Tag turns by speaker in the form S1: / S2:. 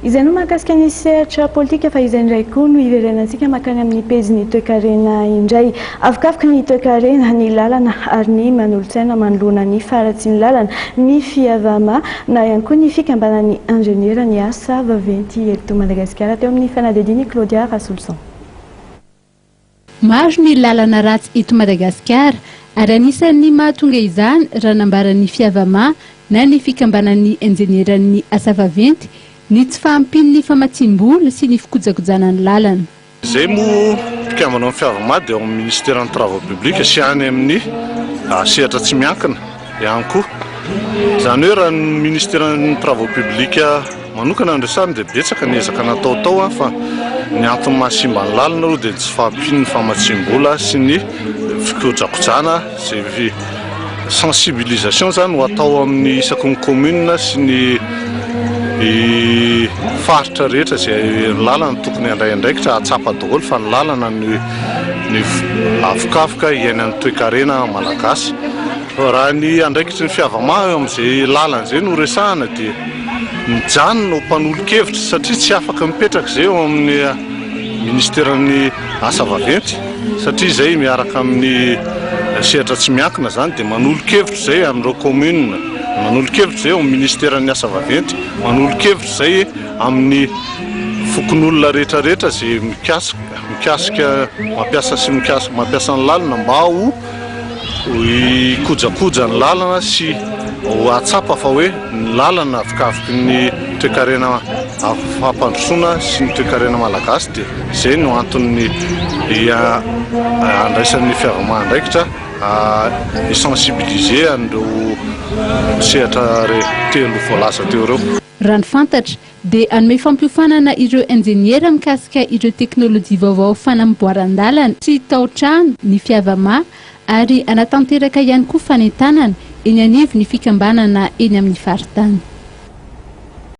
S1: Izay no mahakasika ny sehatra politika fa izay indray koa no hiverenantsika mankany amin'ny pejin'ny toekarena indray. Avokavoky ny toekarena, ny lalana ary ny manolo-tsaina manoloana ny faharatsian'ny lalana, ny Fiavama na ihany koa ny fikambanan'ny injeniera ny asa vaventy eto Madagasikara teo amin'ny fanadihadian'i Claudia Rasoloson.
S2: Maro ny lalana ratsy eto Madagasikara ary anisan'ny mahatonga izany raha nambaran'ny Fiavama na ny fikambanan'ny injenieran'ny asa vaventy ny tsy fahampian'ny famatsiam-bola sy ny fikojakojana ny lalana.
S3: Izay moa mpikambana ao amin'ny Fiavama dia ao amin'ny ministeran'ny travaux publics sy any amin'ny sehatra tsy miankina ihany koa. Izany hoe raha ny ministeran'ny travaux publics Manokana ny resahana dia betsaka ny ezaka natao tao fa ny antony mahasimba ny lalana aloha dia ny tsy fahampian'ny famatsiam-bola sy ny fikojakojana izay sensibilisation izany ho atao amin'ny isaky ny commune sy ny faritra rehetra izay ny lalana tokony handray andraikitra hahatsapa daholo fa ny lalana ny ny avokavoka iainan'ny toekarena malagasy. Raha ny andraikitry ny Fiavama eo amin'izay lalana izay no resahana dia Mijanona ho mpanolo-kevitra satria tsy afaka mipetraka izay eo amin'ny ministeran'ny asa vaventy satria izay miaraka amin'ny sehatra tsy miankina izany dia manolo-kevitra izay amin'ireo commune, manolo-kevitra izay eo amin'ny ministeran'ny asa vaventy, manolo-kevitra izay amin'ny fokonolona rehetra rehetra izay mikasika mikasika mampiasa sy mikasika mampiasa ny lalana mba ho Hikojakoja ny lalana sy ho hahatsapa fa hoe ny lalana avokavoky ny toekarena fampandrosoana sy ny toekarena malagasy dia izay no anton'ny andraisan'ny Fiavama andraikitra hi-sensibiliser an'ireo sehatra telo voalaza teo ireo.
S2: Raha ny fantatra dia hanome fampiofanana ireo injeniera mikasika ireo teknolojia vaovao fanamboaran-dalana sy tao-trano ny Fiavama ary hanatanteraka ihany koa fanentanana eny anivon'ny fikambanana eny amin'ny faritany.